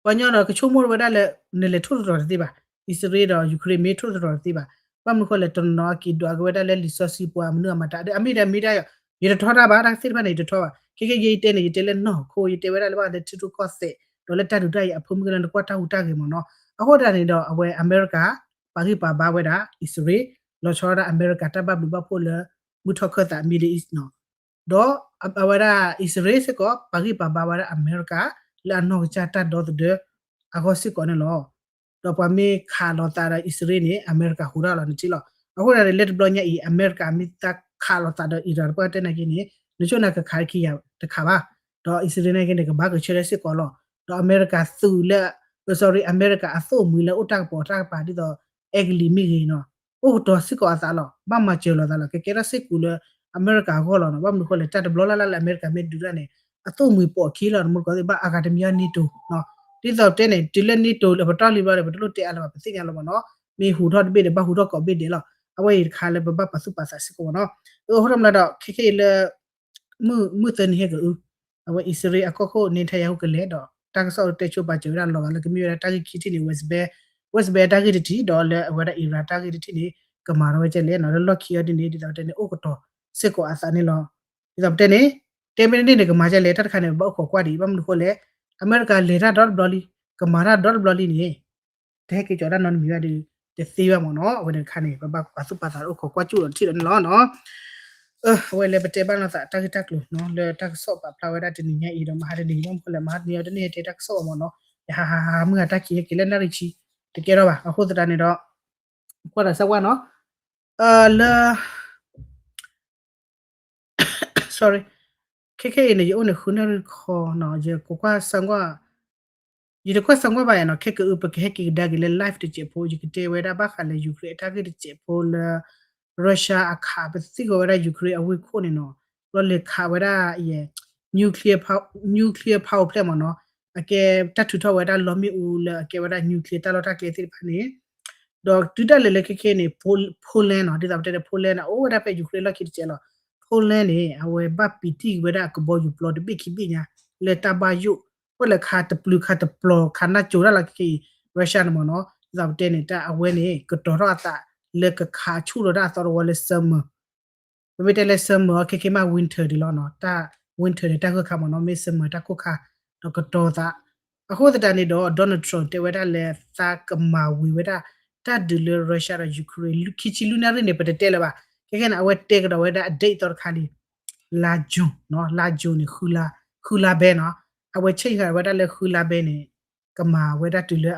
ပှၤကညီနီၤကဆိကမိၣ်ဝဲဒၣ်လၢ နလဲၤထိၣ်သတြီၤတသ့ဘၣ်. အံၣ်စရ့လးဒီး Ukraine မ့ၢ်ထိၣ်သတြီၤတသ့ဘၣ်. ဘၣ်မနုၤဃိလဲၣ် တနီၤနီၤအက့ၤဒွးက့ၤဝဲဒၣ်လၢလံာ်စီဆှံပှၤမနုၤအမၤတၢ်ဒီး အမ့ၢ်ဒၣ်မ့ၢ်ဒၣ်ယီၤ ယတထီတၢ်ဘၣ် တၢ်သ့ၣ်တဖၣ်န့ၣ် ယတထီဘၣ်. ခဲခဲယဲယတဲန့ၣ် ယတဲလၢနီၢ်ခိ ယတဲဝဲဒၣ်လၢဘၣ်လၢထံရူၢ်ကီၢ်သဲး ဒီးလၢတၢ်ဒုးတၢ်ယၤအဖၢမုၢ်ကလၢနကွၢ်တၢ်ဟူးတၢ်ဂဲၤမ့ၢ်နီၤ. အဃိသတးန့ၣ်ဒီး အဝဲအမဲရကၤ ပာ်ဂံၢ်ပာ်ဘါဝဲဒၣ် အံၣ်စရ့လး လီၤဆီဝဲဒၣ်အမဲရကၤတၢ်ဘၣ်ဘျုးဘၣ်ဖှိၣ်လၢ မုၢ်ထီၣ်ခၢၣ်သး Middle East နီၤ ဒီးအဝဲဒၣ်အံၣ်စရ့လးစ့ၢ်ကီး ပာ်ဂံၢ်ပာ်ဘါဝဲဒၣ်အမဲရကၤ လၢအနီၢ်ကစၢ်တၢ်ဒီသဒၢအဂီၢ်စ့ၢ်ကီးန့ၣ်လီၤ. ဒီးပှၤမ့ၢ်ခးလိာ်သးဒီးအံၣ်စရ့လးန့ၣ် အမဲရကၤဟူးထီၣ်လီၤန့ၣ်ထံၣ်လီၤ. အဃိသတးန့ၣ် လၢတဘျီညါအံၤ အမဲရကၤမ့ၢ်သးခးလိာ်သးဒီး Iran တပှၢ်တဲနာ်က့န့ၣ် နဆိကမိၣ်နကခးခံဂၤတခးဘၣ်. ဒီးအံၣ်စရ့လးနာ်က့န့ၣ် ကဘၣ်ကဆၢထၢၣ်စ့ၢ်ကီးလီၤ. ဒီးအမဲရကၤသုးလၢ sorry အမဲရကၤအသိၣ်မှံၤလၢအိၣ်တၢ်ကပီၤတၢ်ကပၤဒ်သိး အဲကလံးမ့ၢ်ဂ့ၤနီၤ အိၣ်ကတီၤစ့ၢ်ကီးအသးလီၤ. ဘၣ်မၤစၢၤလိာ်သးလီၤ. ကကဲထီၣ်စ့ၢ်ကီးလၢအမဲရကၤအဂီၢ်လီၤနီၤ. ဘၣ်မနုၤဃိလဲၣ် တၢ်တဘျီလၢ်လၢ်လၢအမဲရကၤမ့ၢ်ဒုးတၢ်န့ၣ် အသိၣ်မှံၤပိာ်ခံလီၤ တမူတကိးသ့ၣ် ဘၣ်အဂၤတမံၤအီၤ NATO နီၤ. ဒ်သိးပတဲန့ၣ် တုၤလၢ NATO လၢပတီၢ်လံဘျီဒီး ပတလိၣ်တဲအါလၢၤဘၣ် ပသ့ၣ်ညါလီၤမ့ၢ်နီၤ. မ့ၢ်ဟူးထီၣ်တဘ့ၣ်ဒီး ဘၣ်ဟူးထီၣ်ကိးဘ့ၣ်ဒဲးလီၤ. အဝဲအံၤတခါလၢပဘၣ်ပာ်သူၣ်ပာ်သးစ့ၢ်ကီးမ့ၢ်နီၤ. အဃိထီၣ်မးဒီး ခဲခဲအံၤလၢ မုၢ် မုၢ်သၢနံၤဟဲက့ၤအု အဝဲအံၣ်စရ့လးအကီၢ်ခိၣ် Netanyahu ကလဲၤဒီး တၢ်ကစီၣ်တဲဆိပာ်စၢၤဝဲဒၣ်လီၤဂာ်လၢကမ့ၢ်ဝဲဒၣ်တၢ်ဂ့ၢ်ခံထံၣ်န့ၣ် West Bank, West Bank တၢ်ဂ့ၢ်တထံၣ် ဒီးလၢအဝဲဒၣ် Iran တၢ်ဂ့ၢ်တထံၣ်န့ၣ် ကမၤထီၣ်ဝဲကဲလဲၣ်နီၤ လၢလီၢ်ခံအီၤဒ်န့ၣ် ဒ်သိးပတဲန့ၣ် အိၣ်ကတီၤစ့ၢ်ကီးအသးန့ၣ်လီၤ. ဒ်သိးပတဲန့ၣ် တဲမ့ၢ်တန့ၢ်န့ၣ် ကမၤကဲလဲၣ် တၢ်တခါန့ၣ် ပဘၣ်အိၣ်ခိးကွၢ်ဒံး ဘၣ်မနုၤဃိလဲၣ် အမဲရကၤလဲၤတၢ်ဒီတဘျီလံ ကမၤတၢ်ဒီတဘျီလံန့ၣ် တဟဲက့ၤကီၤတၢ်နီတမံၤဘၣ်ဒီး တသ့ဘၣ်မ့ၢ်နီၤ. အဝဲန့ၣ်တခါန့ၣ် ပဘၣ်ပာ်သူၣ်ပာ်သးအိၣ်ခိးကွၢ်ကၠူၣ်ဒီးထံၣ်ဒီးန့ၣ်လီၤနီၤ. အဝဲလဲၤပတဲဘၣ်လိာ်သးတၢ်ဂ့ၢ်တၢ်ကျိၤနီၤ လၢတၢ်ကစီၣ်ပာ်ဖျါဝဲဒၣ်တနံၤညါအံၤဒီး မဟါတနံၤဘၣ်မနုၤဃိလဲၣ် မဟါတနံၤအံၤတန့ၢ်တဲတၢ်ကစီၣ်အီၤမ့ၢ်နီၤ. ယဟးဟးဟးမုၢ်ဟါတၢ်ခံးက့ၤလၢနၣ်ရံၣ်ဆံ တကဲထီၣ်ဘၣ်. အဃိသတးန့ၣ်ဒီး ကွၢ်တၢ်စၢ်ဝဲနီၤ လၢ sorry ခဲခဲအံၤန့ၣ် ယအိၣ်န့ၣ်ဃုနၣ်ရံၣ်တခီနီၤ ယကကွၢ်စၢ်ကွၢ် ယတကွၢ်စၢ်ကွၢ်ဘၣ်ယၤနီၤ ခဲကအု ပကဟဲက့ၤကဒါက့ၤလၢ live တစဲးဖိ ယကတဲဝဲဒၣ်ဘၣ်ဃးလၢ Ukraine အတၢ်ဂ့ၢ်တစဲးဖိလၢ Russia အခးပသံၣ်ဃီၤဝဲဒၣ် Ukraine အဝ့ၢ်ခိၣ်န့ၣ်နီၤ လီၤလဲၤခးဝဲဒၣ်ယဲ nuclear power plant မ့ၢ်နီၤ အကဲတၢ်ထုးထီၣ်ဝဲဒၣ်လီမ့ၣ်အူလၢအကဲဝဲဒၣ် nuclear တၢ်လီၢ်တၢ်ကျဲသ့ၣ်တဖၣ်န့ၣ် ဒီးတုၤဒၣ်လဲာ်လၢခဲခဲန့ၣ် Poland နီၤ ဒ်သိးပတဲန့ၣ် Poland န့ၣ် အိၣ်ဝဲဒၣ်ဖဲ Ukraine လီၢ်ခံတစဲးလီၤ. Poland န့ၣ် အဝဲဘၣ်ပံာ်တံၢ်ဝဲဒၣ်ကဘီယူၤပျီတဘ့ၣ်ခံဘ့ၣ်ညါ လၢတၢ်ဘၣ်ယိၣ် အိၣ်လၢခးတပျုၤခးတပျီၤခးနၢ်ကၠိတၢ်လီၤခဲခဲအံၤ Russia န့ၣ်မ့ၢ်နီၤ ဒ်သိးပတဲန့ၣ် တၢ်အဝဲန့ၣ် ကတီၤထီၣ်အသးလၢကခးဆူၣ်ထီၣ်တၢ်အသီတဝီလၢ summer ပမ့ၢ်တဲလၢ summer အီၤခဲခဲမး winter ဒံးလီၤနီၤ တၢ် winter န့ၣ် တၢ်ဂိၢ်ခါမ့ၢ်နီၤ မ့ၢ် summer တၢ်ကိၢ်ခါ ဒီးကတီၤသး အဃိသတးန့ၣ်ဒီး Donald Trump တဲဝဲဒၣ်လၢသးကမၤဝံၤဝဲဒၣ် တၢ်ဒုးလၢ Russia ဒီး Ukraine ခံဆံလွံၢ်နၣ်ရံၣ်န့ၣ် ပတတဲလၢၤဘၣ် ခဲခဲန့ၣ် အဝဲတဲကဒီးဝဲဒၣ်အ date သီတခါလံ လါ June နီၤ လါ June န့ၣ် ဃုလါဘဲနီၤ အဝဲ change ဃာ်ဝဲဒၣ်လၢဃုလါဘဲန့ၣ် ကမၤဝဲဒၣ်တုၤလၢ